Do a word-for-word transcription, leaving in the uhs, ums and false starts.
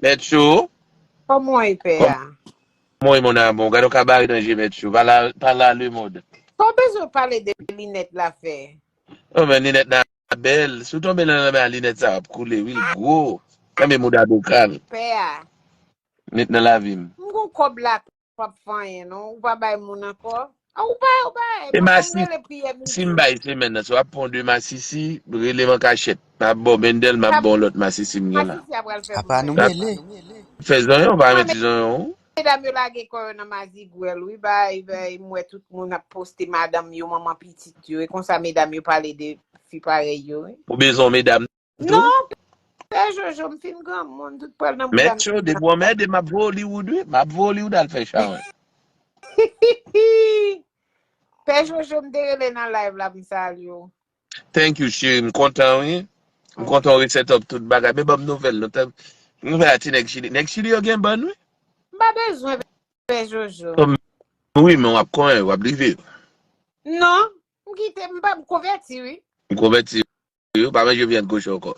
Mèt Cho, Kòman w ye, pè a? Kòman w ye, mon amour? Gade yon kabare nan je Mèt Cho. Pa la, pa la, le monde. Sa w bezwen pale de linèt la fè? Oh, men linèt la bèl. Si w tonbe nan lanmè a, linèt sa ap koule, wi, l gwo. Nan men mouda bokal. Pè a. Met nan lavi m. M gon kòb la, p ap fè anyen, non. Ou pa bay moun ankò. Ah, ou pa, ou pa, E mwen masi, konn rele priyè midi. Si m bay semèn nan, si w ap pran de masisi, rele m an kachèt. M ap ba w Mendel, m ap ba w lòt masisi m gen la. Masisi ap pral fè Apa nou bouzen. mele? Fè zanyon, pa mèt ti zanyon. Medam yo lage kò yo nan mazigwèl, wi, bay, bay, m wè tout moun ap poste madanm yo, manman pitit yo. E konsa medam yo pale de fi parèy yo, wi. Ou bezwen medam tou? Non, pè Jojo, m fin granmoun, tout pral nan bouda Mèt Cho, depi w anmède, m ap voye Hollywood, wi. M ap voye Hollywood al fè chawen. Pè Jojo, m te rele nan live la, m salye w. Thank you, cheri. M kontan, wi. M kontan w reset up tout bagay. Men ban m nouvèl, non. Tan- Nouvèl a ti nèg Chili. Nèg Chili yo gen bann, wi. M pa bezwen pè Jojo. Wi, men w ap konnen, w ap rive. Non, m kite, m pa, m konvèti, wi. M konvèti, wi. Pa manje vyann kochon ankò.